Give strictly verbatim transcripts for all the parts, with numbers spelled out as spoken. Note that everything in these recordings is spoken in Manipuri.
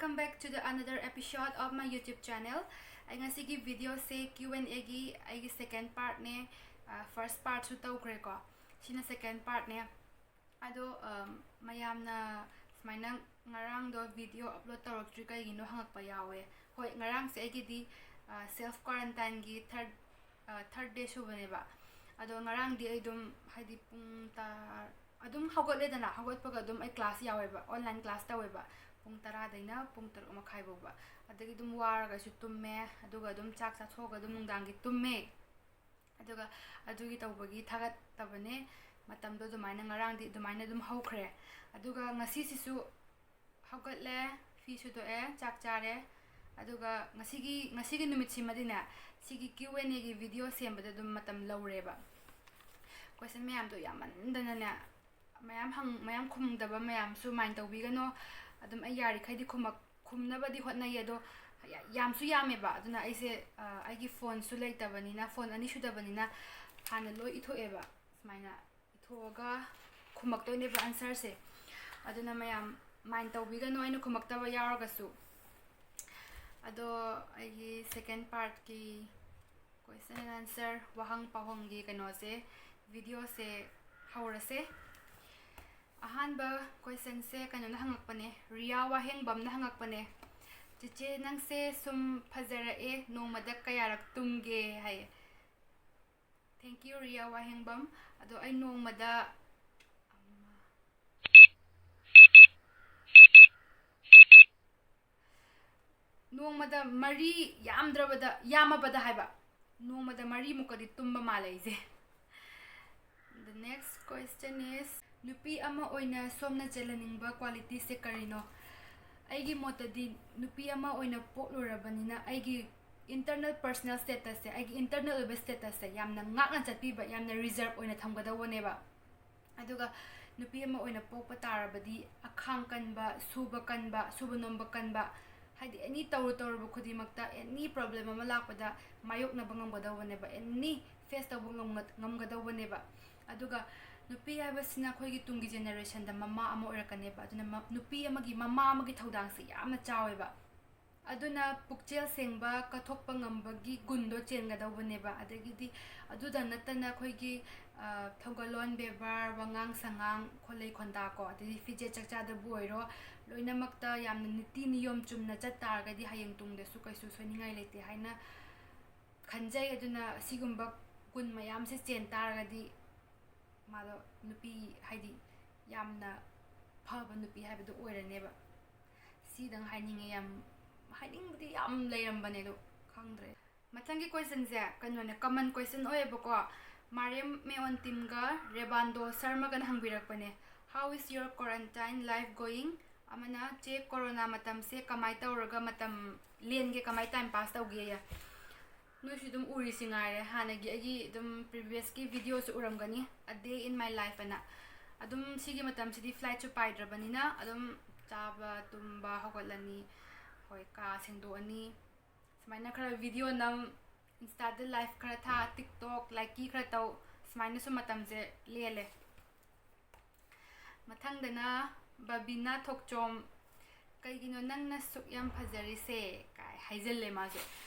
Welcome back to the another episode of my YouTube channel. ꯑꯩ ꯉꯁꯤꯒꯤ videoꯁꯦ Q and Aꯒꯤ ꯑꯩꯒꯤ second partꯅꯦ꯫ First partꯁꯨ ꯇꯧꯈ꯭ꯔꯦꯀꯣ, ꯁꯤꯅ second partꯅꯦ꯫ ꯑꯗꯣ ꯃꯌꯥꯝꯅ ꯁꯨꯃꯥꯏꯅ ꯉꯔꯥꯡꯗꯣ video upload ꯇꯧꯔꯛꯇ꯭ꯔꯤ ꯀꯩꯒꯤꯅꯣ ꯍꯪꯉꯛꯄ ꯌꯥꯎꯋꯦ꯫ ꯍꯣꯏ, ꯉꯔꯥꯡꯁꯦ ꯑꯩꯒꯤꯗꯤ self quarantineꯒꯤ third third day ꯁꯨꯕꯅꯦꯕ꯫ ꯑꯗꯣ ꯉꯔꯥꯡꯗꯤ ꯑꯩ ꯑꯗꯨꯝ, ꯍꯥꯏꯗꯤ, ꯄꯨꯡ ꯇꯔꯥ ꯑꯗꯨꯝ ꯍꯧꯒꯠꯂꯦꯗꯅ, ꯍꯧꯒꯠꯄꯒ ꯑꯗꯨꯝ ꯑꯩ class ꯌꯥꯎꯋꯦꯕ, online class ꯇꯧꯋꯦꯕ꯫ ꯄꯨꯡ ꯇꯔꯥꯗꯩꯅ ꯄꯨꯡ ꯇꯔꯨꯛ ꯃꯈꯥꯏ ꯐꯥꯎꯕ꯫ ꯑꯗꯒꯤ ꯑꯗꯨꯝ ꯋꯥꯔꯒꯁꯨ ꯇꯨꯝꯃꯦ, ꯑꯗꯨꯒ ꯑꯗꯨꯝ ꯆꯥꯛ ꯆꯥꯊꯣꯛꯑꯒ ꯑꯗꯨꯝ ꯅꯨꯡꯗꯥꯡꯒꯤ ꯇꯨꯝꯃꯦ꯫ ꯑꯗꯨꯒ ꯑꯗꯨꯒꯤ ꯇꯧꯕꯒꯤ ꯊꯥꯒꯠꯇꯕꯅꯦ꯫ ꯃꯇꯝꯗꯣ ꯑꯗꯨꯃꯥꯏꯅ ꯉꯔꯥꯡꯗꯤ ꯑꯗꯨꯃꯥꯏꯅ ꯑꯗꯨꯝ ꯍꯧꯈ꯭ꯔꯦ꯫ ꯑꯗꯨꯒ ꯉꯁꯤꯁꯤꯁꯨ ꯍꯧꯒꯠꯂꯦ, ꯐꯤ ꯁꯨꯗꯣꯛꯑꯦ, ꯆꯥꯛ ꯆꯥꯔꯦ꯫ ꯑꯗꯨꯒ ꯉꯁꯤꯒꯤ, ꯉꯁꯤꯒꯤ ꯅꯨꯃꯤꯠꯁꯤꯃꯗꯤꯅꯦ, ꯁꯤꯒꯤ Q and Aꯒꯤ video ꯁꯦꯝꯕꯗ ꯑꯗꯨꯝ ꯃꯇꯝ ꯂꯧꯔꯦꯕ꯫ Question ꯃꯌꯥꯝꯗꯣ ꯌꯥꯝꯃꯟꯗꯅꯅꯦ, ꯃꯌꯥꯝ ꯍꯪ-, ꯃꯌꯥꯝ ꯈꯨꯝꯗꯕ ꯃꯌꯥꯝꯁꯨ mind ꯇꯧꯕꯤꯒꯅꯣ꯫ ꯑꯗꯨꯝ ꯑꯩ ꯌꯥꯔꯤꯈꯩꯗꯤ ꯈꯨꯝꯃꯛ-, ꯈꯨꯝꯅꯕꯗꯤ ꯍꯣꯠꯅꯩ, ꯑꯗꯣ ꯌꯥꯝꯁꯨ ꯌꯥꯝꯃꯦꯕ꯫ ꯑꯗꯨꯅ ꯑꯩꯁꯦ, ꯑ, ꯑꯩꯒꯤ phoneꯁꯨ ꯂꯩꯇꯕꯅꯤꯅ, phone ꯑꯅꯤ ꯁꯨꯗꯕꯅꯤꯅ ꯍꯥꯟꯅ ꯂꯣꯏ ꯏꯊꯣꯛꯑꯦꯕ꯫ ꯁꯨꯃꯥꯏꯅ ꯏꯊꯣꯛꯑꯒ ꯈꯨꯝꯃꯛꯇꯣꯏꯅꯦꯕ answerꯁꯦ꯫ ꯑꯗꯨꯅ ꯃꯌꯥꯝ mind ꯇꯧꯕꯤꯒꯅꯨ ꯑꯩꯅ ꯈꯨꯝꯃꯛꯇꯕ ꯌꯥꯎꯔꯒꯁꯨ꯫ ꯑꯗꯣ ꯑꯩꯒꯤ second partꯀꯤ question and answer, ꯋꯥꯍꯪ ꯄꯥꯎꯍꯪꯒꯤ ꯀꯩꯅꯣꯁꯦ, videoꯁꯦ ꯍꯧꯔꯁꯦ꯫ ꯑꯍꯥꯟꯕ questionꯁꯦ ꯀꯩꯅꯣꯅ ꯍꯪꯉꯛꯄꯅꯦ, ꯔꯤꯌꯥ ꯋꯥꯍꯦꯡꯕꯝꯅ ꯍꯪꯉꯛꯄꯅꯦ꯫ "ꯆꯤꯆꯦ, ꯅꯪꯁꯦ ꯁꯨꯝ ꯐꯖꯔꯛꯑꯦ, ꯅꯣꯡꯃꯗ ꯀꯌꯥꯔꯛ ꯇꯨꯝꯒꯦ?" ꯍꯥꯏꯌꯦ꯫ Thank you, ꯔꯤꯌꯥ ꯋꯥꯍꯦꯡꯕꯝ꯫ ꯑꯗꯣ ꯑꯩ ꯅꯣꯡꯃꯗ, ꯅꯣꯡꯃꯗ ꯃꯔꯤ, ꯌꯥꯝꯗ꯭ꯔꯕꯗ, ꯌꯥꯝꯃꯕꯗ ꯍꯥꯏꯕ, ꯅꯣꯡꯃꯗ ꯃꯔꯤꯃꯨꯛꯀꯗꯤ ꯇꯨꯝꯕ ꯃꯥꯜꯂꯦ ꯑꯩꯁꯦ꯫ The next question is, ꯅꯨꯄꯤ ꯑꯃ ꯑꯣꯏꯅ ꯁꯣꯝꯅ ꯆꯦꯜꯍꯟꯅꯤꯡꯕ qualityꯁꯦ ꯀꯔꯤꯅꯣ? ꯑꯩꯒꯤ ꯃꯣꯠꯇꯗꯤ, ꯅꯨꯄꯤ ꯑꯃ ꯑꯣꯏꯅ ꯄꯣꯛꯂꯨꯔꯕꯅꯤꯅ ꯑꯩꯒꯤ internal personal statusꯁꯦ, ꯑꯩꯒꯤ internal ꯑꯣꯏꯕ statusꯁꯦ ꯌꯥꯝꯅ ꯉꯥꯛꯅ ꯆꯠꯄꯤꯕ, ꯌꯥꯝꯅ reserve ꯑꯣꯏꯅ ꯊꯝꯒꯗꯧꯕꯅꯦꯕ꯫ ꯑꯗꯨꯒ ꯅꯨꯄꯤ ꯑꯃ ꯑꯣꯏꯅ ꯄꯣꯛꯄ ꯇꯥꯔꯕꯗꯤ ꯑꯈꯥꯡ ꯀꯟꯕ, ꯁꯨꯕ ꯀꯟꯕ, ꯁꯨꯕ ꯅꯣꯝꯕ ꯀꯟꯕ, ꯍꯥꯏꯗꯤ any ꯇꯧꯔꯨ ꯇꯧꯔꯨꯕ ꯈꯨꯗꯤꯡꯃꯛꯇ, any problem ꯑꯃ ꯂꯥꯛꯄꯗ ꯃꯥꯌꯣꯛꯅꯕ ꯉꯝꯒꯗꯧꯕꯅꯦꯕ, any face ꯇꯧꯕ ꯉꯝꯒ-, ꯉꯝꯒꯗꯧꯕꯅꯦꯕ꯫ ꯑꯗꯨꯒ ꯅꯨꯄꯤ ꯍꯥꯏꯕꯁꯤꯅ ꯑꯩꯈꯣꯏꯒꯤ ꯇꯨꯡꯒꯤ ꯖꯦꯅꯦꯔꯦꯁꯟꯗ ꯃꯃꯥ ꯑꯃ ꯑꯣꯏꯔꯛꯀꯅꯦꯕ꯫ ꯑꯗꯨꯅ ꯃ-, ꯅꯨꯄꯤ ꯑꯃꯒꯤ, ꯃꯃꯥ ꯑꯃꯒꯤ ꯊꯧꯗꯥꯡꯁꯦ ꯌꯥꯝꯅ ꯆꯥꯎꯋꯦꯕ꯫ ꯑꯗꯨꯅ ꯄꯨꯛꯆꯦꯜ ꯁꯦꯡꯕ, ꯀꯠꯊꯣꯛꯄ ꯉꯝꯕꯒꯤ ꯒꯨꯟꯗꯣ ꯆꯦꯟꯒꯗꯧꯕꯅꯦꯕ꯫ ꯑꯗꯒꯤꯗꯤ ꯑꯗꯨꯗ ꯅꯠꯇꯅ ꯑꯩꯈꯣꯏꯒꯤ, ꯑ, ꯊꯧꯒꯜꯂꯣꯟ ꯕꯦꯕꯥꯔ, ꯋꯥꯉꯥꯡ ꯁꯉꯥꯡ, ꯈꯣꯂꯩ ꯈꯣꯟꯗꯥꯀꯣ, ꯑꯗꯩꯗꯤ ꯐꯤꯖꯦꯠ ꯆꯛꯆꯥꯗꯕꯨ ꯑꯣꯏꯔꯣ, ꯂꯣꯏꯅꯃꯛꯇ ꯌꯥꯝꯅ ꯅꯤꯇꯤ ꯅꯤꯌꯣꯝ ꯆꯨꯝꯅ ꯆꯠ ꯇꯥꯔꯒꯗꯤ ꯍꯌꯦꯡ ꯇꯨꯡꯗꯁꯨ ꯀꯩꯁꯨ ꯁꯣꯏꯅꯤꯡꯉꯥꯏ ꯂꯩꯇꯦ ꯍꯥꯏꯅ ꯈꯟꯖꯩ꯫ ꯑꯗꯨꯅ ꯑꯁꯤꯒꯨꯝꯕ ꯒꯨꯟ ꯃꯌꯥꯝꯁꯦ ꯆꯦꯟ ꯇꯥꯔꯒꯗꯤ ꯃꯥꯗꯣ ꯅꯨꯄꯤ, ꯍꯥꯏꯗꯤ, ꯌꯥꯝꯅ ꯐꯕ ꯅꯨꯄꯤ ꯍꯥꯏꯕꯗꯣ ꯑꯣꯏꯔꯅꯦꯕ꯫ ꯁꯤꯗꯪ ꯍꯥꯏꯅꯤꯡꯉꯦ꯫ ꯌꯥꯝ ꯍꯥꯏꯅꯤꯡꯕꯗꯤ ꯌꯥꯝ ꯂꯩꯔꯝꯕꯅꯦ, ꯑꯗꯣ ꯈꯪꯗ꯭ꯔꯦ꯫ ꯃꯊꯪꯒꯤ ꯀꯣꯏꯁꯟꯁꯦ ꯀꯩꯅꯣꯅꯦ, ꯀꯃꯟ ꯀꯣꯏꯁꯟ ꯑꯣꯏꯌꯦꯕꯀꯣ꯫ ꯃꯥꯔꯦꯝ ꯃꯦꯑꯣꯟꯇꯤꯝꯒ ꯔꯦꯕꯥꯟꯗꯣ ꯁꯔꯃꯒꯅ ꯍꯪꯕꯤꯔꯛꯄꯅꯦ, "How is your quarantine life going?" ꯑꯃꯅ, "ꯆꯦ, ꯀꯣꯔꯣꯅꯥ ꯃꯇꯝꯁꯦ ꯀꯃꯥꯏ ꯇꯧꯔꯒ ꯃꯇꯝ ꯂꯦꯟꯒꯦ, ꯀꯃꯥꯏ ꯇꯥꯏꯝ ꯄꯥꯁ ꯇꯧꯒꯦ?" ꯅꯣꯏꯁꯨ ꯑꯗꯨꯝ ꯎꯔꯤꯁꯤ ꯉꯥꯏꯔꯦ, ꯍꯥꯟꯅꯒꯤ ꯑꯩꯒꯤ ꯑꯗꯨꯝ ꯄ꯭ꯔꯤꯚꯤꯌꯁꯀꯤ ꯚꯤꯗꯤꯑꯣꯁꯨ ꯎꯔꯝꯒꯅꯤ, "A Day in My Life" ꯑꯅ꯫ ꯑꯗꯨꯝ ꯁꯤꯒꯤ ꯃꯇꯝꯁꯤꯗꯤ ꯐ꯭ꯂꯥꯏꯠꯁꯨ ꯄꯥꯏꯗ꯭ꯔꯕꯅꯤꯅ ꯑꯗꯨꯝ ꯆꯥꯕ, ꯇꯨꯝꯕ, ꯍꯧꯒꯠꯂꯅꯤ, ꯍꯣꯏ, ꯀꯥ ꯁꯦꯡꯗꯣꯛꯑꯅꯤ, ꯁꯨꯃꯥꯏꯅ ꯈꯔ ꯚꯤꯗꯤꯑꯣ ꯅꯝ, ꯏꯟꯁꯇꯥꯗ ꯂꯥꯏꯐ ꯈꯔ ꯊꯥ, ꯇꯤꯛꯇꯣꯛ, ꯂꯥꯏꯀꯤ ꯈꯔ ꯇꯧ, ꯁꯨꯃꯥꯏꯅꯁꯨ ꯃꯇꯝꯁꯦ ꯂꯦꯜꯂꯦ꯫ ꯃꯊꯪꯗꯅ ꯕꯕꯤꯅꯥ ꯊꯣꯛꯆꯣꯝ, "ꯀꯩꯒꯤꯅꯣ ꯅꯪꯅ ꯁꯨꯛ ꯌꯥꯝ ꯐꯖꯔꯤꯁꯦ?" ꯀꯥꯏ ꯍꯥꯏꯖꯜꯂꯦ ꯃꯥꯁꯨ꯫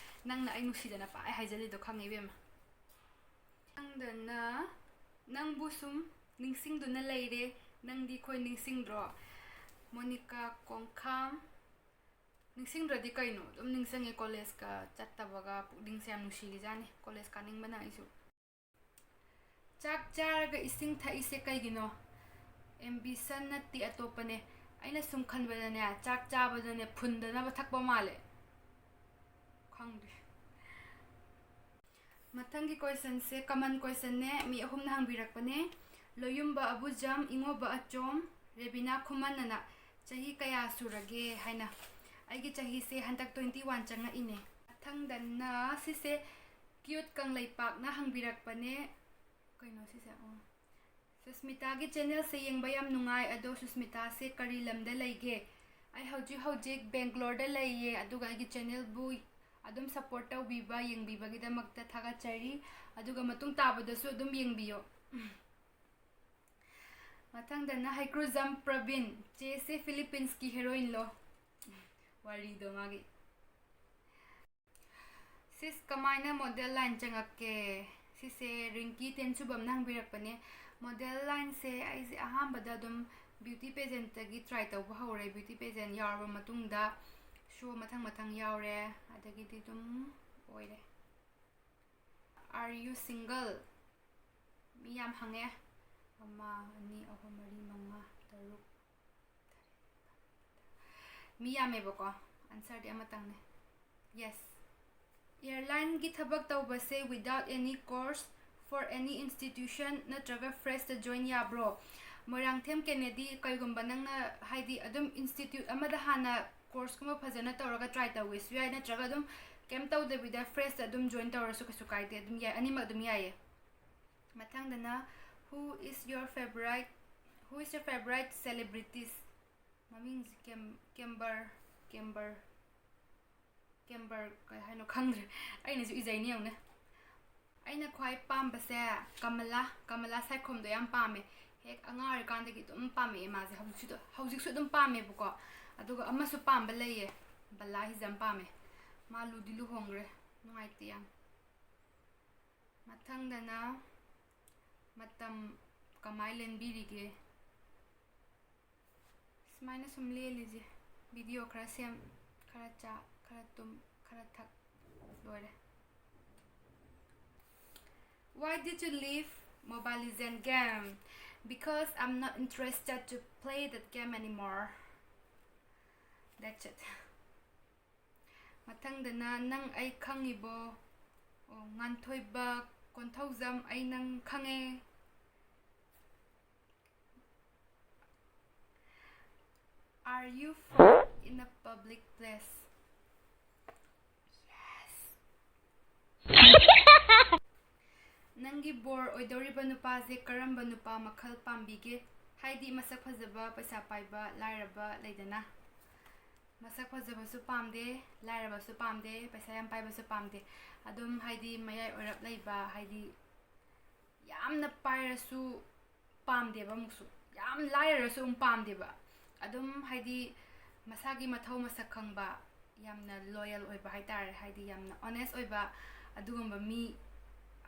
ꯅꯪꯅ ꯑꯩ ꯅꯨꯡꯁꯤꯗꯅ ꯄꯥꯏ ꯍꯥꯏꯖꯜꯂꯤꯗꯣ ꯈꯪꯉꯦ, ꯏꯕꯦꯝꯃ꯫ ꯃꯊꯪꯗꯅ "ꯅꯪꯕꯨ ꯁꯨꯝ ꯅꯤꯡꯁꯤꯡꯗꯨꯅ ꯂꯩꯔꯦ, ꯅꯪꯗꯤ ꯑꯩꯈꯣꯏ ꯅꯤꯡꯁꯤꯡꯗ꯭ꯔꯣ?" ꯃꯣꯅꯤꯀꯥ ꯀꯣꯡꯈꯥꯝ, "ꯅꯤꯡꯁꯤꯡꯗ꯭ꯔꯗꯤ ꯀꯩꯅꯣ? ꯑꯗꯨꯝ ꯅꯤꯡꯁꯤꯡꯉꯦ, ꯀꯣꯂꯦꯖꯀ ꯆꯠꯇꯕꯒ ꯄꯨꯛꯅꯤꯡꯁꯦ ꯌꯥꯝ ꯅꯨꯡꯁꯤꯔꯤꯖꯥꯠꯅꯤ, ꯀꯣꯂꯦꯖ ꯀꯥꯅꯤꯡꯕꯅ ꯑꯩꯁꯨ"꯫ "ꯆꯥꯛ ꯆꯥꯔꯒ ꯏꯁꯤꯡ ꯊꯛꯏꯁꯦ ꯀꯩꯒꯤꯅꯣ?" ꯑꯦꯝꯕꯤꯁꯟ ꯅꯠꯇꯦ, ꯑꯇꯣꯞꯄꯅꯦ꯫ ꯑꯩꯅ ꯁꯨꯝ ꯈꯟꯕꯗꯅꯦ, ꯆꯥꯛ ꯆꯥꯕꯗꯅꯦ ꯐꯨꯟꯗꯅꯕ ꯊꯛꯄ ꯃꯥꯜꯂꯦ꯫ ꯈꯪꯗꯦ꯫ ꯃꯊꯪꯒꯤ ꯀꯣꯏꯁꯟꯁꯦ ꯀꯃꯟ ꯀꯣꯏꯁꯟꯅꯦ, ꯃꯤ ꯑꯍꯨꯝꯅ ꯍꯪꯕꯤꯔꯛꯄꯅꯦ꯫ ꯂꯣꯌꯨꯝꯕ ꯑꯕꯨꯖꯝ, ꯏꯉꯣꯕ ꯑꯆꯣꯝ, ꯔꯦꯕꯤꯅꯥ ꯈꯨꯃꯟ ꯑꯅ꯫ "ꯆꯍꯤ ꯀꯌꯥ ꯁꯨꯔꯒꯦ?" ꯍꯥꯏꯅ꯫ ꯑꯩꯒꯤ ꯆꯍꯤꯁꯦ ꯍꯟꯗꯛ twenty one ꯆꯪꯉꯛꯏꯅꯦ꯫ ꯃꯊꯪꯗꯅ ꯁꯤꯁꯦ ꯀ꯭ꯌꯨꯠ ꯀꯪꯂꯩꯄꯥꯛꯅ ꯍꯪꯕꯤꯔꯛꯄꯅꯦ꯫ ꯀꯩꯅꯣ ꯁꯤꯁꯦ? ꯑꯣ꯫ "ꯁꯨꯁꯃꯤꯇꯥꯒꯤ ꯆꯦꯅꯦꯜꯁꯦ ꯌꯦꯡꯕ ꯌꯥꯝ ꯅꯨꯡꯉꯥꯏ, ꯑꯗꯣ ꯁꯨꯁꯃꯤꯇꯥꯁꯦ ꯀꯔꯤ ꯂꯝꯗ ꯂꯩꯒꯦ? ꯑꯩ ꯍꯧꯖꯤꯛ ꯍꯧꯖꯤꯛ ꯕꯦꯡꯒ꯭ꯂꯣꯔꯗ ꯂꯩꯌꯦ, ꯑꯗꯨꯒ ꯑꯩꯒꯤ ꯆꯦꯅꯦꯜꯕꯨ ꯑꯗꯨꯝ ꯁꯞꯄꯣꯔꯠ ꯇꯧꯕꯤꯕ, ꯌꯦꯡꯕꯤꯕꯒꯤꯗꯃꯛꯇ ꯊꯥꯒꯠꯆꯔꯤ, ꯑꯗꯨꯒ ꯃꯇꯨꯡ ꯇꯥꯕꯗꯁꯨ ꯑꯗꯨꯝ ꯌꯦꯡꯕꯤꯌꯣ"꯫ ꯃꯊꯪꯗꯅ ꯍꯩꯀ꯭ꯔꯨꯖꯝ ꯄ꯭ꯔꯕꯤꯟ꯫ ꯆꯦꯁꯦ ꯐꯤꯂꯤꯄꯤꯟꯁꯀꯤ ꯍꯦꯔꯣꯏꯟꯂꯣ? ꯋꯥꯔꯤꯗꯣ ꯃꯥꯒꯤ꯫ ꯁꯤꯁ, ꯀꯃꯥꯏꯅ ꯃꯣꯗꯦꯜ ꯂꯥꯏꯟ ꯆꯪꯉꯛꯀꯦ? ꯁꯤꯁꯦ ꯔꯤꯡꯀꯤ ꯇꯦꯟꯁꯨꯕꯝꯅ ꯍꯪꯕꯤꯔꯛꯄꯅꯦ꯫ ꯃꯣꯗꯦꯜ ꯂꯥꯏꯟꯁꯦ ꯑꯩꯁꯦ ꯑꯍꯥꯟꯕꯗ ꯑꯗꯨꯝ ꯕ꯭ꯌꯨꯇꯤ ꯄꯦꯖꯦꯟꯠꯇꯒꯤ ꯇ꯭ꯔꯥꯏ ꯇꯧꯕ ꯍꯧꯔꯦ꯫ ꯕ꯭ꯌꯨꯇꯤ ꯄꯦꯖꯦꯟꯠ ꯌꯥꯎꯔꯕ ꯃꯇꯨꯡꯗ ꯁꯣ ꯃꯊꯪ ꯃꯊꯪ ꯌꯥꯎꯔꯦ꯫ ꯑꯗꯒꯤꯗꯤ ꯑꯗꯨꯝ ꯑꯣꯏꯔꯦ꯫ Are you single? ꯃꯤ ꯌꯥꯝ ꯍꯪꯉꯦ꯫ ꯑꯃ, ꯑꯅꯤ, ꯑꯍꯨꯝ, ꯃꯔꯤ, ꯃꯉꯥ, ꯇꯔꯨꯛ, ꯃꯤ ꯌꯥꯝꯃꯦꯕꯀꯣ꯫ ꯑꯟꯁꯔꯗꯤ ꯑꯃꯇꯪꯅꯦ꯫ Yes꯫ ꯑꯦꯌꯔꯂꯥꯏꯟꯒꯤ ꯊꯕꯛ ꯇꯧꯕꯁꯦ without any course for any institution ꯅꯠꯇ꯭ꯔꯒ ꯐ꯭ꯔꯦꯁꯇ ꯖꯣꯏꯟ ꯌꯥꯕ꯭ꯔꯣ? ꯃꯣꯏꯔꯥꯡꯊꯦꯝ ꯀꯦꯅꯦꯗꯤ, ꯀꯩꯒꯨꯝꯕ ꯅꯪꯅ ꯍꯥꯏꯗꯤ ꯑꯗꯨꯝ ꯏꯟꯁꯇꯤꯇ꯭ꯌꯨꯠ ꯑꯃꯗ ꯍꯥꯟꯅ ꯀꯣꯔꯁꯀꯨꯝꯕ ꯐꯖꯅ ꯇꯧꯔꯒ ꯇ꯭ꯔꯥꯏ ꯇꯧꯒꯦꯁꯨ ꯌꯥꯏ, ꯅꯠꯇ꯭ꯔꯒ ꯑꯗꯨꯝ ꯀꯩꯝ ꯇꯧꯗꯕꯤꯗ ꯐ꯭ꯔꯦꯁꯇ ꯑꯗꯨꯝ ꯖꯣꯏꯟ ꯇꯧꯔꯁꯨ ꯀꯩꯁꯨ ꯀꯥꯏꯗꯦ, ꯑꯗꯨꯝ ꯌꯥꯏ, ꯑꯅꯤꯃꯛ ꯑꯗꯨꯝ ꯌꯥꯏꯌꯦ꯫ ꯃꯊꯪꯗꯅ, who is your favorite, who is your favorite celebrities? ꯃꯃꯤꯡꯁꯦ ꯀꯦꯝ-, ꯀꯦꯝꯕꯔ, ꯀꯦꯝꯕꯔ, ꯀꯦꯝꯕꯔ ꯀꯩ ꯍꯥꯏꯅꯣ ꯈꯪꯗ꯭ꯔꯦ꯫ ꯑꯩꯅꯁꯨ ꯏꯖꯩꯅꯦ ꯌꯦꯡꯉꯨꯅꯦ꯫ ꯑꯩꯅ ꯈ꯭ꯋꯥꯏ ꯄꯥꯝꯕꯁꯦ ꯀꯃꯂꯥ, ꯀꯃꯂꯥ ꯁꯥꯏꯈꯣꯝꯗꯣ ꯌꯥꯝ ꯄꯥꯝꯃꯦ꯫ ꯍꯦꯛ ꯑꯉꯥꯡ ꯑꯣꯏꯔꯤꯀꯥꯟꯗꯒꯤ ꯑꯗꯨꯝ ꯄꯥꯝꯃꯛꯑꯦ ꯃꯥꯁꯦ꯫ ꯍꯧꯖꯤꯛꯁꯨ, ꯍꯧꯖꯤꯛꯁꯨ ꯑꯗꯨꯝ ꯄꯥꯝꯃꯦꯕꯀꯣ꯫ ꯑꯗꯨꯒ ꯑꯃꯁꯨ ꯄꯥꯝꯕ ꯂꯩꯌꯦ, ꯕꯂꯥ ꯍꯤꯖꯝ ꯄꯥꯝꯃꯦ꯫ ꯃꯥ ꯂꯨꯗꯤ ꯂꯨꯍꯣꯡꯈ꯭ꯔꯦ, ꯅꯨꯡꯉꯥꯏꯇꯦ ꯌꯥꯝ꯫ ꯃꯊꯪꯗꯅ ꯃꯇꯝ ꯀꯃꯥꯏ ꯂꯦꯟꯕꯤꯔꯤꯒꯦ? ꯁꯨꯃꯥꯏꯅ ꯁꯨꯝ ꯂꯦꯜꯂꯤꯁꯦ꯫ ꯚꯤꯗꯤꯑꯣ ꯈꯔ ꯁꯦꯝ, ꯈꯔ ꯆꯥ, ꯈꯔ ꯇꯨꯝ, ꯈꯔ ꯊꯛ, ꯂꯣꯏꯔꯦ꯫ Why did you leave Mobile Legend game? Because I'm not interested to play that game anymore. That's it. ꯃꯊꯪꯗꯅ ꯅꯪ ꯑꯩ ꯈꯪꯉꯤꯕꯣ? ꯑꯣ, ꯉꯥꯟꯊꯣꯏꯕ ꯀꯣꯟꯊꯧꯖꯝ, ꯑꯩ ꯅꯪ ꯈꯪꯉꯦ꯫ Are you fart in a public place? Yes. ꯅꯪꯒꯤ ꯕꯣꯔ ꯑꯣꯏꯗꯧꯔꯤꯕ ꯅꯨꯄꯥꯁꯦ ꯀꯔꯝꯕ ꯅꯨꯄꯥ ꯃꯈꯜ ꯄꯥꯝꯕꯤꯒꯦ? ꯍꯥꯏꯗꯤ ꯃꯁꯛ ꯐꯖꯕ, ꯄꯩꯁꯥ ꯄꯥꯏꯕ, ꯂꯥꯏꯔꯕ ꯂꯩꯗꯅ꯫ ꯃꯁꯛ ꯐꯖꯕꯁꯨ ꯄꯥꯝꯗꯦ, ꯂꯥꯏꯔꯕꯁꯨ ꯄꯥꯝꯗꯦ, ꯄꯩꯁꯥ ꯌꯥꯝ ꯄꯥꯏꯕꯁꯨ ꯄꯥꯝꯗꯦ꯫ ꯑꯗꯨꯝ ꯍꯥꯏꯗꯤ ꯃꯌꯥꯏ ꯑꯣꯏꯔꯞ ꯂꯩꯕ, ꯍꯥꯏꯗꯤ ꯌꯥꯝꯅ ꯄꯥꯏꯔꯁꯨ ꯄꯥꯝꯗꯦꯕ ꯑꯃꯨꯛꯁꯨ꯫ ꯌꯥꯝ ꯂꯥꯏꯔꯔꯁꯨ ꯑꯗꯨꯝ ꯄꯥꯝꯗꯦꯕ꯫ ꯑꯗꯨꯝ ꯍꯥꯏꯗꯤ ꯃꯁꯥꯒꯤ ꯃꯊꯧ ꯃꯁꯛ ꯈꯪꯕ, ꯌꯥꯝꯅ loyal ꯑꯣꯏꯕ ꯍꯥꯏꯇꯥꯔꯦ, ꯍꯥꯏꯗꯤ ꯌꯥꯝꯅ honest ꯑꯣꯏꯕ ꯑꯗꯨꯒꯨꯝꯕ ꯃꯤ,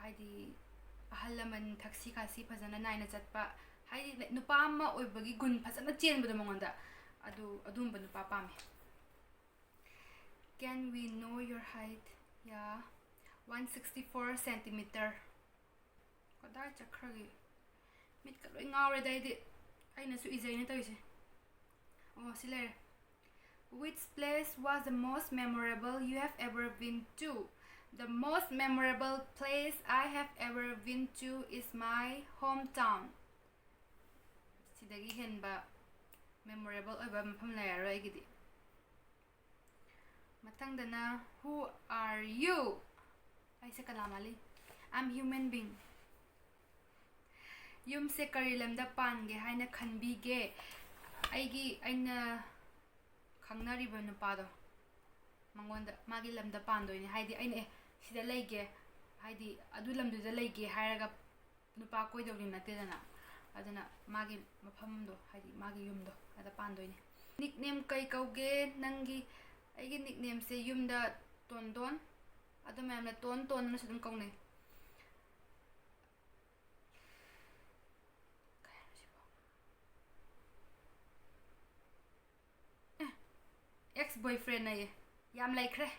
ꯍꯥꯏꯗꯤ ꯑꯍꯜ ꯂꯃꯟ ꯊꯛꯁꯤ ꯈꯥꯁꯤ ꯐꯖꯅ ꯅꯥꯏꯅ ꯆꯠꯄ, ꯍꯥꯏꯗꯤ ꯅꯨꯄꯥ ꯑꯃ ꯑꯣꯏꯕꯒꯤ ꯒꯨꯟ ꯐꯖꯅ ꯆꯦꯟꯕꯗꯣ ꯃꯉꯣꯟꯗ, ꯑꯗꯨ ꯑꯗꯨꯒꯨꯝꯕ ꯅꯨꯄꯥ ꯄꯥꯝꯃꯦ꯫ Can we know your height? Yeah, one sixty four centimeter. ꯀꯗꯥꯏ ꯆꯠꯈ꯭ꯔꯒꯦ? ꯃꯤꯠꯀ ꯂꯣꯏ ꯉꯥꯎꯔꯦꯗ ꯑꯩꯗꯤ꯫ ꯑꯩꯅꯁꯨ ꯏꯖꯩꯅ ꯇꯧꯔꯤꯁꯦ꯫ ꯑꯣ, ꯁꯤ ꯂꯩꯔꯦ꯫ Which place was the most memorable you have ever been to? The most memorable place I have ever been to is my hometown. ꯁꯤꯗꯒꯤ ꯍꯦꯟꯕ memorable ꯑꯣꯏꯕ ꯃꯐꯝ ꯂꯩꯔꯔꯣꯏ ꯑꯩꯒꯤꯗꯤ꯫ ꯃꯊꯪꯗꯅ, who are you? ꯑꯩꯁꯦ ꯀꯅꯥ ꯃꯥꯜꯂꯤ? I'm human being. ꯌꯨꯝꯁꯦ ꯀꯔꯤ ꯂꯝꯗ ꯄꯥꯟꯒꯦ ꯍꯥꯏꯅ ꯈꯟꯕꯤꯒꯦ? ꯑꯩꯒꯤ, ꯑꯩꯅ ꯈꯪꯅꯔꯤꯕ ꯅꯨꯄꯥꯗꯣ, ꯃꯉꯣꯟꯗ, ꯃꯥꯒꯤ ꯂꯝꯗ ꯄꯥꯟꯗꯣꯏꯅꯦ꯫ ꯍꯥꯏꯗꯤ ꯑꯩꯅ, "ꯑꯦ, ꯁꯤꯗ ꯂꯩꯒꯦ", ꯍꯥꯏꯗꯤ ꯑꯗꯨ ꯂꯝꯗꯨꯗ ꯂꯩꯒꯦ ꯍꯥꯏꯔꯒ ꯅꯨꯄꯥ ꯀꯣꯏꯗꯧꯗꯤ ꯅꯠꯇꯦꯗꯅ꯫ ꯑꯗꯨꯅ ꯃꯥꯒꯤ ꯃꯐꯝꯗꯣ, ꯍꯥꯏꯗꯤ ꯃꯥꯒꯤ ꯌꯨꯝꯗꯣ, ꯑꯗ ꯄꯥꯟꯗꯣꯏꯅꯦ꯫ Nickname ꯀꯩ ꯀꯧꯒꯦ ꯅꯪꯒꯤ? ꯑꯩꯒꯤ nicknameꯁꯦ ꯌꯨꯝꯗ ꯇꯣꯟꯗꯣꯟ, ꯑꯗꯨ ꯃꯌꯥꯝꯅ ꯇꯣꯟ ꯇꯣꯟꯅꯁꯨ ꯑꯗꯨꯝ ꯀꯧꯅꯩ꯫ ꯀꯩ ꯍꯥꯏꯅꯣ ꯁꯤꯕꯣ? ꯑꯦ, ex boyfriend ꯑꯌꯦ꯫ ꯌꯥꯝ ꯂꯩꯈ꯭ꯔꯦ꯫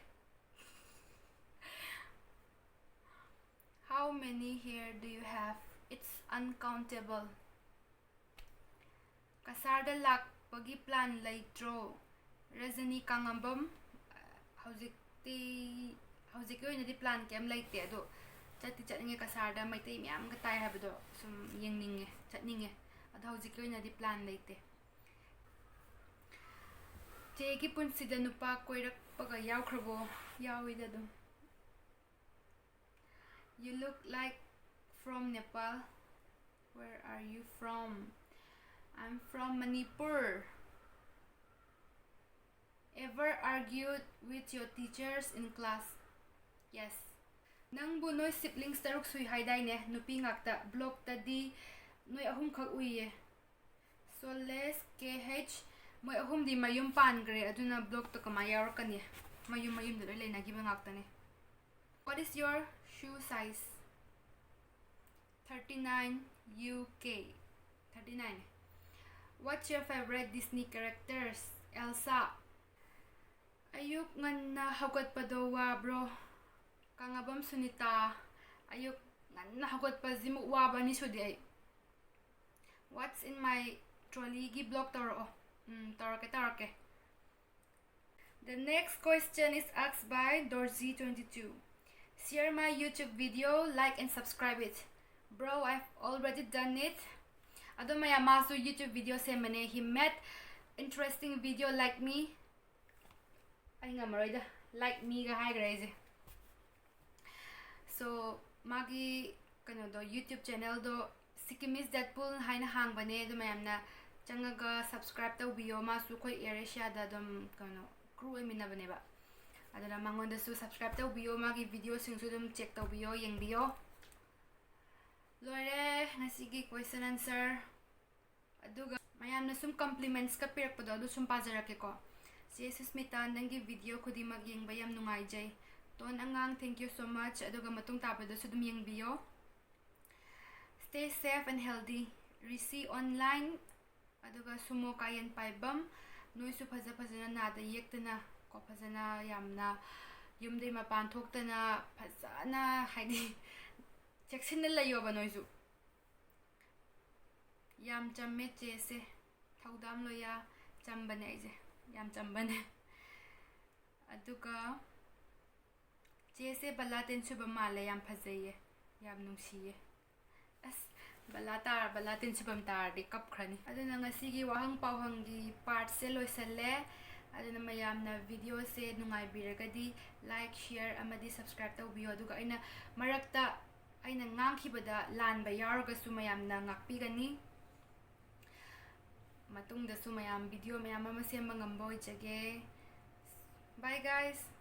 How many hair do you have? It's uncountable. ꯀꯁꯥꯔꯗ ꯂꯥꯛꯄꯒꯤ plan ꯂꯩꯇ꯭ꯔꯣ? ꯔꯖꯅꯤ ꯀꯥꯡꯉꯝꯕꯝ, ꯍꯧꯖꯤꯛꯇꯤ, ꯍꯧꯖꯤꯛꯀꯤ ꯑꯣꯏꯅꯗꯤ plan ꯀꯩꯝ ꯂꯩꯇꯦ, ꯑꯗꯣ ꯆꯠꯇꯤ ꯆꯠꯅꯤꯡꯉꯦ꯫ ꯀꯁꯥꯔꯗ ꯃꯩꯇꯩ ꯃꯌꯥꯝꯒ ꯇꯥꯏ ꯍꯥꯏꯕꯗꯣ ꯁꯨꯝ ꯌꯦꯡꯅꯤꯡꯉꯦ, ꯆꯠꯅꯤꯡꯉꯦ꯫ ꯑꯗꯣ ꯍꯧꯖꯤꯛꯀꯤ ꯑꯣꯏꯅꯗꯤ plan ꯂꯩꯇꯦ꯫ ꯆꯦꯒꯤ ꯄꯨꯟꯁꯤꯗ ꯅꯨꯄꯥ ꯀꯣꯏꯔꯛꯄꯒ ꯌꯥꯎꯈ꯭ꯔꯕꯣ? ꯌꯥꯎꯋꯤꯗ ꯑꯗꯨꯝ꯫ You look like from Nepal. Where are you from? I'm from Manipur. Ever argued with your teachers in class? Yes. ꯅꯪꯕꯨ ꯅꯣꯏ siblings ꯇꯔꯨꯛ ꯁꯨꯏ ꯍꯥꯏꯗꯥꯏꯅꯦ, ꯅꯨꯄꯤ ꯉꯥꯛꯇ? Vlogꯇꯗꯤ ꯅꯣꯏ ꯑꯍꯨꯝꯈꯛ ꯎꯏꯌꯦ꯫ Soles K H, ꯃꯣꯏ ꯑꯍꯨꯝꯗꯤ ꯃꯌꯨꯝ ꯄꯥꯟꯈ꯭ꯔꯦ, ꯑꯗꯨꯅ ꯕ꯭ꯂꯣꯛꯇ ꯀꯃꯥꯏꯅ ꯌꯥꯎꯔꯛꯀꯅꯤ? ꯃꯌꯨꯝ ꯃꯌꯨꯝꯗ ꯂꯣꯏ ꯂꯩꯅꯈꯤꯕ ꯉꯥꯛꯇꯅꯦ꯫ What is your shoe size? Thirty nine U K. Thirty nine. What's your favorite Disney characters? Elsa. ꯑꯌꯨꯛ ꯉꯟꯅ ꯍꯧꯒꯠꯄꯗꯣ ꯋꯥꯕ꯭ꯔꯣ? ꯀꯪꯂꯥꯕꯝ ꯁꯨꯅꯤꯇꯥ, ꯑꯌꯨꯛ ꯉꯟꯅ ꯍꯧꯒꯠꯄꯁꯤꯃꯨꯛ ꯋꯥꯕ ꯑꯅꯤ ꯁꯨꯗꯦ ꯑꯩ꯫ What's in my trolley ꯒꯤ ꯕ꯭ꯂꯣꯛ ꯇꯧꯔꯛꯑꯣ꯫ ꯎꯝ, ꯇꯧꯔꯛꯀꯦ, ꯇꯧꯔꯛꯀꯦ꯫ The next question is asked by Dorji twenty two. Share my YouTube video, like and subscribe it. Bro, I've already done it. ꯑꯗꯣ ꯃꯌꯥꯝ, ꯃꯥꯁꯨ YouTube video ꯁꯦꯝꯕꯅꯦ. He made interesting video like me. ꯑꯩ ꯉꯝꯃꯔꯣꯏꯗ, like me ꯒ ꯍꯥꯏꯈ꯭ꯔꯦ ꯑꯩꯁꯦ꯫ So, ꯃꯥꯒꯤ ꯀꯩꯅꯣꯗꯣ, YouTube channel ꯗꯣ Sikkimese Deadpool ꯍꯥꯏꯅ ꯍꯥꯡꯕꯅꯦ꯫ ꯑꯗꯨ ꯃꯌꯥꯝꯅ ꯆꯪꯉꯒ subscribe ꯇꯧꯕꯤꯌꯣ꯫ ꯃꯥꯁꯨ ꯑꯩꯈꯣꯏ Air Asia ꯗ ꯑꯗꯨꯝ ꯀꯩꯅꯣ crew ꯑꯣꯏꯃꯤꯟꯅꯕꯅꯦꯕ꯫ ꯑꯗꯨꯅ ꯃꯉꯣꯟꯗꯁꯨ subscribe ꯇꯧꯕꯤꯌꯣ, ꯃꯥꯒꯤ video ꯁꯤꯡꯁꯨ ꯑꯗꯨꯝ check ꯇꯧꯕꯤꯌꯣ, ꯌꯦꯡꯕꯤꯌꯣ꯫ ꯂꯣꯏꯔꯦ ꯉꯁꯤꯒꯤ question answer꯫ ꯑꯗꯨꯒ ꯃꯌꯥꯝꯅ ꯁꯨꯝ compliments ꯀ ꯄꯤꯔꯛꯄꯗꯣ ꯑꯗꯨ ꯁꯨꯝ ꯄꯥꯖꯔꯛꯀꯦꯀꯣ꯫ ꯆꯦ ꯁꯨꯁꯃꯤꯇꯥ, ꯅꯪꯒꯤ video ꯈꯨꯗꯤꯡꯃꯛ ꯌꯦꯡꯕ ꯌꯥꯝ ꯅꯨꯡꯉꯥꯏꯖꯩ꯫ ꯇꯣꯟ ꯑꯉꯥꯡ, thank you so much꯫ ꯑꯗꯨꯒ ꯃꯇꯨꯡ ꯇꯥꯕꯗꯁꯨ ꯑꯗꯨꯝ ꯌꯦꯡꯕꯤꯌꯣ꯫ Stay safe and healthy꯫ Rishi online, ꯑꯗꯨꯒ ꯁꯨꯃꯣ ꯀꯥꯌꯦꯟ ꯄꯥꯏꯕꯝ, ꯅꯣꯏꯁꯨ ꯐꯖ ꯐꯖꯅ ꯅꯥꯗ ꯌꯦꯛꯇꯅ ꯀꯣ, ꯐꯖꯅ ꯌꯥꯝꯅ ꯌꯨꯝꯗꯩ ꯃꯄꯥꯟ ꯊꯣꯛꯇꯅ ꯐꯖꯅ, ꯍꯥꯏꯗꯤ, ꯆꯦꯛꯁꯤꯟꯅ ꯂꯩꯌꯣꯕ ꯅꯣꯏꯁꯨ꯫ ꯌꯥꯝ ꯆꯝꯃꯦ ꯆꯦꯁꯦ꯫ ꯊꯧꯗꯥꯝ ꯂꯣꯌꯥ, ꯆꯝꯕꯅꯦ ꯑꯩꯁꯦ, ꯌꯥꯝ ꯆꯝꯕꯅꯦ꯫ ꯑꯗꯨꯒ ꯆꯦꯁꯦ ꯕꯂꯥ ꯇꯦꯟꯁꯨꯕꯝ ꯃꯥꯜꯂꯦ, ꯌꯥꯝ ꯐꯖꯩꯌꯦ, ꯌꯥꯝ ꯅꯨꯡꯁꯤꯌꯦ꯫ ꯑꯁ, ꯕꯂꯥ ꯇꯥꯔ-, ꯕꯂꯥ ꯇꯦꯟꯁꯨꯕꯝ ꯇꯥꯔꯗꯤ ꯀꯞꯈ꯭ꯔꯅꯤ꯫ ꯑꯗꯨꯅ ꯉꯁꯤꯒꯤ ꯋꯥꯍꯪ ꯄꯥꯎꯍꯪꯒꯤ part ꯁꯦ ꯂꯣꯏꯁꯜꯂꯦ꯫ ꯑꯗꯨꯅ ꯃꯌꯥꯝꯅ video ꯁꯦ ꯅꯨꯡꯉꯥꯏꯕꯤꯔꯒꯗꯤ like, share ꯑꯃꯗꯤ subscribe ꯇꯧꯕꯤꯌꯣ꯫ ꯑꯗꯨꯒ ꯑꯩꯅ ꯃꯔꯛꯇ ꯑꯩꯅ ꯉꯥꯡꯈꯤꯕꯗ ꯂꯥꯟꯕ ꯌꯥꯎꯔꯒꯁꯨ ꯃꯌꯥꯝꯅ ꯉꯥꯛꯄꯤꯒꯅꯤ꯫ ꯃꯇꯨꯡꯗꯁꯨ ꯃꯌꯥꯝ video ꯃꯌꯥꯝ ꯑꯃ ꯁꯦꯝꯕ ꯉꯝꯕ ꯑꯣꯏꯖꯒꯦ꯫ Bye guys꯫